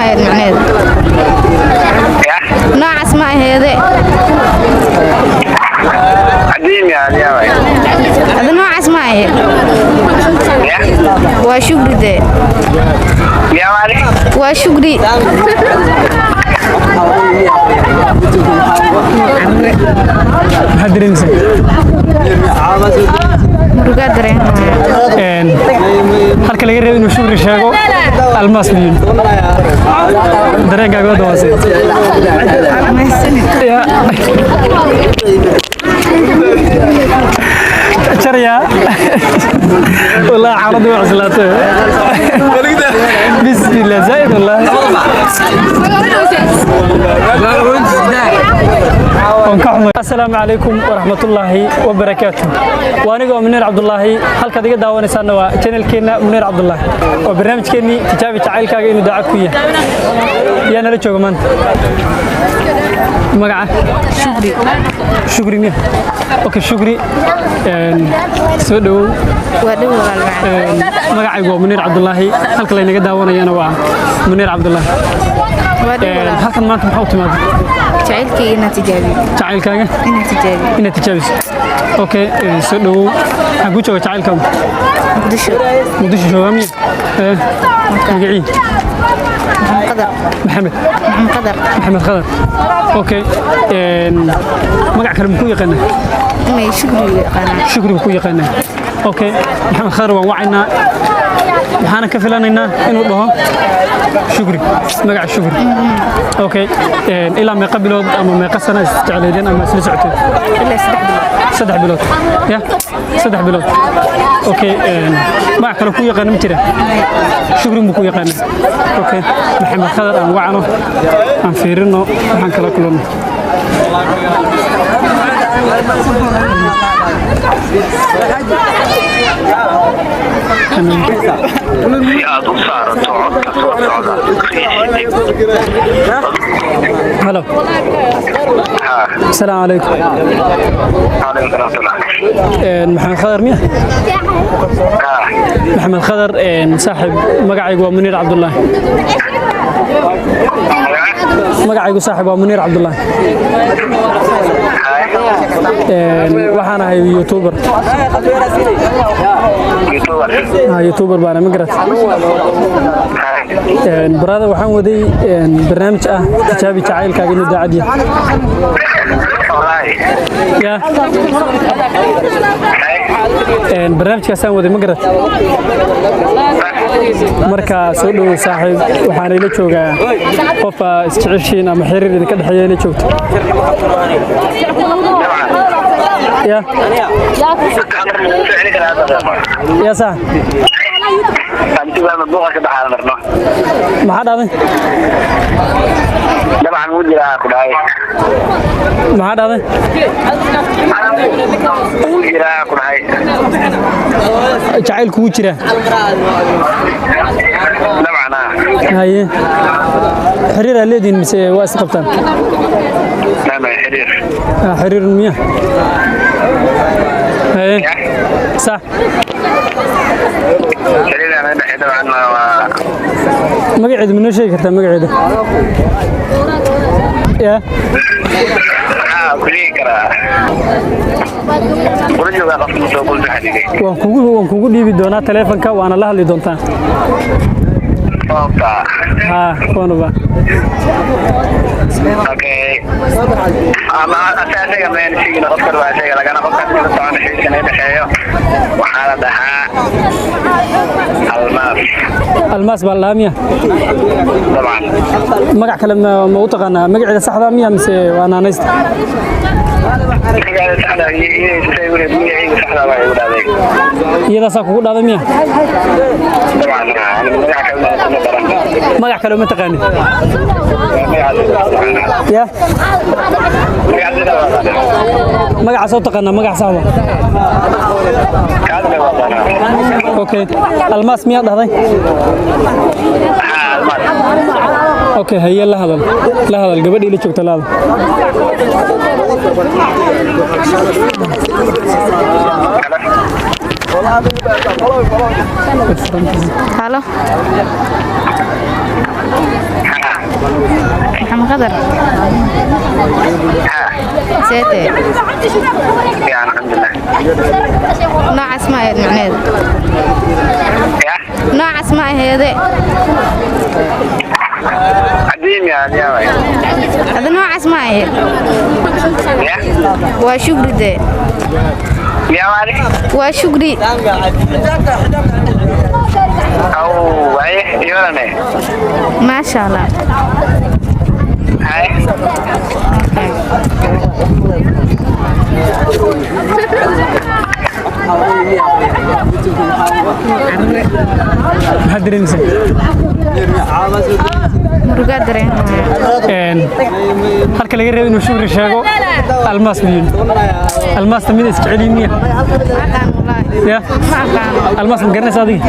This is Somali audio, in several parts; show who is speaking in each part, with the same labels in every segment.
Speaker 1: Ma ahayd macnaheedu.
Speaker 2: Ya.
Speaker 1: Noocaas ma aheede.
Speaker 2: Cadiim ya adiyaa waay.
Speaker 1: Ada noocaas ma ahayd.
Speaker 2: Ya.
Speaker 1: Waa Shugri dee.
Speaker 2: Ya waali.
Speaker 1: Waa Shugri.
Speaker 3: Maxaad dareemaysaa?
Speaker 1: Murugaa dareemaya.
Speaker 3: Halka laga reebo inuu Shukri sheego, Almaas buu yidhi. Dareenkaaga waa dawaasay.
Speaker 1: Mahadsanid.
Speaker 3: Ya. Jaryaa. Wallahi xaaladdu waa cuslaatay. Bismillah, zaid wallahi. Waan ka xumay. Assalaamu calaykum waraxmatullaahi wabarakaatu. Waa aniga oo Muniir Cabdullaahi. Halkaad iga daawanaysaanna waa channelkeenna Muniir Cabdullaahi. Waa barnaamijkeennii tijaabi jacaylkaaga inuu daacad ku yahay. Yaa nala jooga maanta? Magaca?
Speaker 1: Shugri.
Speaker 3: Shukri miya? Okay, Shukri. Soo dhowow.
Speaker 1: Waa dhow, walaal macaan.
Speaker 3: Magacaygu waa Muniir Cabdullaahi. Halka laynaga daawanayana waa Muniir Cabdullaahi.
Speaker 1: Waa dhow, walaal.
Speaker 3: Halkan maanta maxaa u timaaday?
Speaker 1: Jacaylkayga inaan tijaabiyo.
Speaker 3: Jacaylkaaga?
Speaker 1: Inaan tijaabiyo.
Speaker 3: Inaad tijaabiso. Okay, soo dhowow. Maxaa kuu jooga jacaylkaagu?
Speaker 1: Muqdisho.
Speaker 3: Muqdisho joogaa miya? Magacii?
Speaker 1: Maxamed Qadar.
Speaker 3: Maxamed?
Speaker 1: Maxamed Qadar.
Speaker 3: Maxamed Khadar. Okay. Magac kale muxuu yaqaanaa?
Speaker 1: May, Shugri yaqaanaa.
Speaker 3: Shukri buu ku yaqaanaa. Okay, Maxamed Khadar waan wacaynaa. Waxaana ka filanaynaa inuu dhaho Shukri, magaca Shukri. Okay, ilaa meeqa bilood ama meeqa sana is jecleydeen ama isla socoteen?
Speaker 1: Ilaa 3 bilood.
Speaker 3: 3 bilood. Ya, 3 bilood. Okay, magac kale ku yaqaana ma jira? Shukri buu ku yaqaanaa. Okay, Maxamed Khadar aan wacno, aan fiirino waxaan kala kulanno.
Speaker 2: Si aad u saarato codka soo socda, riixi.
Speaker 3: Halo.
Speaker 2: Ha.
Speaker 3: Asalaamu calaykum.
Speaker 2: Calaykum salaam warahmatullah.
Speaker 3: Maxamed Khadar miya?
Speaker 2: Ha.
Speaker 3: Maxamed Khadar, saaxiib, magacaygu waa Muniir Cabdullaahi. Magacaygu, saaxiib, waa Muniir Cabdullaahi.
Speaker 2: Hay.
Speaker 3: Waxaan ahay youtuber.
Speaker 2: YouTuber.
Speaker 3: Youtuber baana, ma garat?
Speaker 2: Hay.
Speaker 3: Brother, waxaan waday barnaamij ah tijaabi jacaylkaaga inuu daacad yahay.
Speaker 2: Wallahi.
Speaker 3: Ya.
Speaker 2: Hay.
Speaker 3: Barnaamijkaasaan waday, ma garat? Marka soo dhowow, saaxiib. Waxaan ila joogaa qof aa isjeceshiin ama xiriir idinka dhexeeya ila joogto.
Speaker 2: Dabcan.
Speaker 3: Ya.
Speaker 2: Amar ma soo celi karaa hadda?
Speaker 3: Ya, saax.
Speaker 2: Antiga ma buuqa ka baxaa marno.
Speaker 3: Maxaa dhahday?
Speaker 2: Dabcan wuu jiraa ku dhahay.
Speaker 3: Maxaa dhahday?
Speaker 2: Wuu jiraa ku dhahay.
Speaker 3: Jacayl kugu jira?
Speaker 2: Dabcan ah.
Speaker 3: Haye, xiriir aa leedihin mise waa is qabtaan?
Speaker 2: Ma xiriir.
Speaker 3: Ah, xiriir miya? Haye.
Speaker 2: Ya.
Speaker 3: Sax.
Speaker 2: Xiriir aan dhexe dabcan waa.
Speaker 3: Magaceeda ma noo sheegi kartaa, magaceeda? Ya.
Speaker 2: Maxaa ku sheegi karaa? Kula joogaa qofka soo kula xiriiray.
Speaker 3: Waan kugu dhiibi doonaa taleefanka, waana la hadli doontaa.
Speaker 2: Sababta.
Speaker 3: Haa, waanuba.
Speaker 2: Okay. Ama asaga meen sheegin, qofka waa sheega lagana qofka la socon xiriirka naga dhexeeyo. Waxaa la dhahaa Almaas.
Speaker 3: Almaas baa la dhahaa miya?
Speaker 2: Dabcan.
Speaker 3: Magac kale ma u taqaanaa? Magaceeda saxdaa miya mise waa naanaysta?
Speaker 2: Magaceeda saxda iyo saxda baa igu dhahday.
Speaker 3: Iyadaasaa kugu dhahday miya?
Speaker 2: Dabcan, aniga magaca kale ma baran.
Speaker 3: Magac kale uma taqaanin? Ya.
Speaker 2: Magaceeda waa
Speaker 3: Magacaas u taqaanaa, magac saxda?
Speaker 2: Kaadna waa taqaanaa.
Speaker 3: Okay, Almaas miyaa dhahday?
Speaker 2: Ha, Almaas.
Speaker 3: Okay, haye, la hadal, la hadal gabadhii la joogta, la hadal.
Speaker 1: Halo. Qadar.
Speaker 2: Ha.
Speaker 1: Seete.
Speaker 2: Fiican, alxamdulilah.
Speaker 1: Noocaas ma ahayd macneheedu?
Speaker 2: Ya.
Speaker 1: Noocaas ma aheede?
Speaker 2: Cadiim yaa adiyaa waay.
Speaker 1: Ada noocaas ma ahayd?
Speaker 2: Ya.
Speaker 1: Waa Shugri dee.
Speaker 2: Yaa waali.
Speaker 1: Waa Shugri.
Speaker 2: Aw waay iyorane.
Speaker 1: Maasha Allah.
Speaker 2: Hay.
Speaker 3: Maxaad dareemaysaa?
Speaker 1: Murugaa dareemaya.
Speaker 3: Halka laga reebo inuu Shukri sheego, Almaas buu yidhi. Almaasta mid is jecel yihiin miya?
Speaker 1: Ma aqaan wallaahi.
Speaker 3: Ya.
Speaker 1: Ma aqaan.
Speaker 3: Almaas ma garanaysa adiga?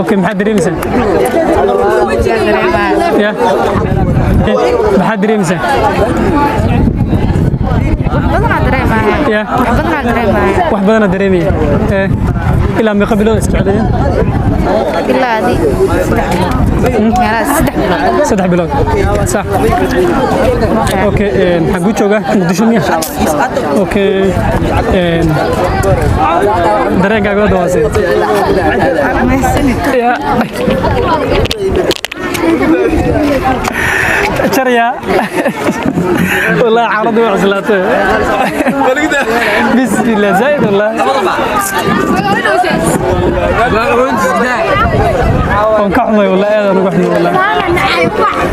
Speaker 3: Okay, maxaad dareemaysaa?
Speaker 1: Murugaa dareemaya.
Speaker 3: Ya, maxaad dareemaysaa?
Speaker 1: Wax badanaa dareemaya.
Speaker 3: Ya.
Speaker 1: Wax badanaa dareemaya.
Speaker 3: Wax badanaa dareemaya. Ilaa meeqa bilood is jeclayeen?
Speaker 1: Ilaa adi 3 bilood. Meelahaas 3 bilood.
Speaker 3: 3 bilood, sax. Okay, xaguu joogaa? Muqdisho miya? Okay, dareenkaaga waa dawaasay. Ya jarya, والله عرض وعزلاته، بسم الله، زايد والله. Waan ka xumay wallahi, aad aan uga xumay wallahi.